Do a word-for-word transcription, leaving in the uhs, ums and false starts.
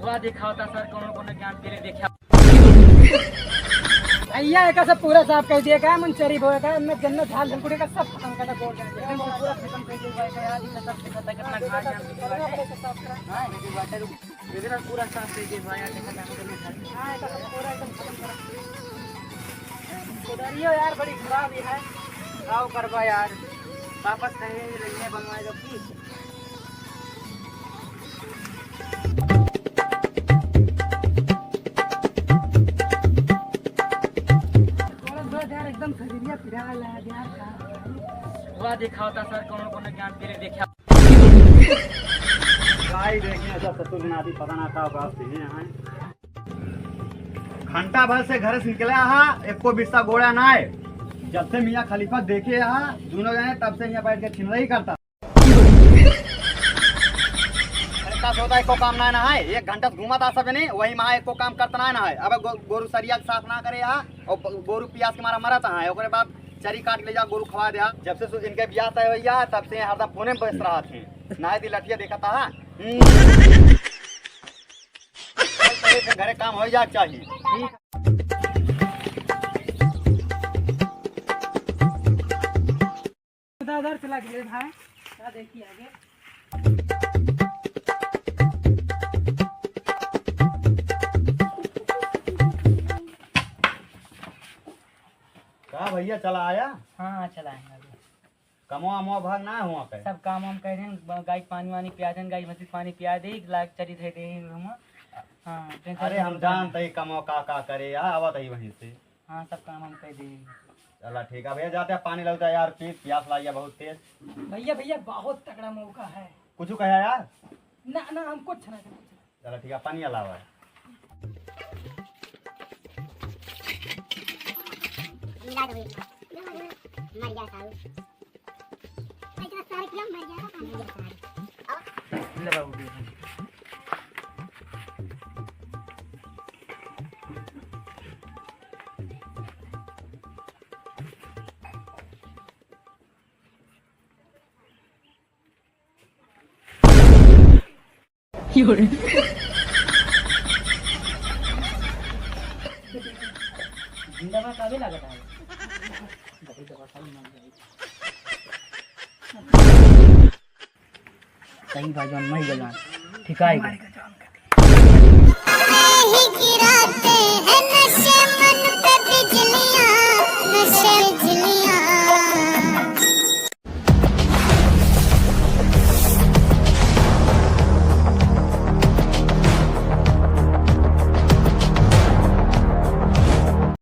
वाह, दिखावता सर, कौनो कौनो ज्ञान तेरे देखा। भैया, एका सब पूरा साफ कर दिया, का मन चरी बोए का, मैं जन्नत झाल झंकुड़े का सब खत्म कर दे, गोल कर दे। एकदम पूरा खत्म कर दिया भाई, यार, इतना सब दिखाता, कितना घास जाम चुका है। हाँ, ये बात है, इधर पूरा साफ कर दिया भाई, यार, देखा, देखा, देखा। हाँ, एका सब पूरा एकदम खत्म कर। कुदरियो यार, बड़ी खराब ही है, का करबा यार, वापस कहीं रहिए बनवाए दो, please। थोड़ा बहुत यार एकदम शरीरिया पिराला है यार, का बताई? वाह, दिखावता सर, कौनो कौनो ज्ञान तेरे देखा। गाय देखे ऐसा ससुर नाती पता ना का बात है यहाँ। घंटा भर से घर से निकला हा, एको बिस्सा गोड़ा ना है। जब से मियाँ खलीफा देखे हा, दोनों जने, तब से यहाँ बैठ के छिनरई करता। अरे का सोता, एको काम ना, ना है, एक घंटा से घूमत आ सब जने, वही माँ एको काम करता ना, ना है। अब गो-, गोरू सरिया के साफ ना करे हा, और ब-, गोरू पियास के मारा मरत हा, ओकरे बाद चरी काट के ले जा, गोरू खवा दे हा। जब से सु-, इनके बियाह तय होइया, तब से हरदम फोने में व्यस्त रहत हैं, ना है दी लठिया देखता हा। हम्म। घरे काम हो जाए चाहिए। ठीक। उधर चला गए भाई, क्या देखिए आगे। का भैया चला आया? हाँ, हाँ, चला आएंगे अभी। कमवा अमवा भाग ना हुआ पे? सब काम हम कर रहे हैं, ब-, गाय के पानी वानी पिया दें, गाय भैंसी के पानी पिया दे, लाग चरी धे दे हम। हाँ, tension अरे हम जानते ही कमवा का का करे यार, आवत ही वहीं से। हाँ, सब काम हम कर दे। चला ठीक है भैया, जाते हैं पानी लगता है यार, पी प्यास लागिया बहुत तेज। भैया, भैया, बहुत तगड़ा मौका है। कुछ कहा यार? ना, ना, हम कुछ ना, कुछ ना। चला ठीक है, पानी अलावा है। मिला दो एक बार। मर जा सारू। इतना सारे किलो मर जाता पानी। मर जा सारू। ले बाबू, दे। जिंदा बा काबे लागत है? सही भाई, जौन मर गया, ठीक है।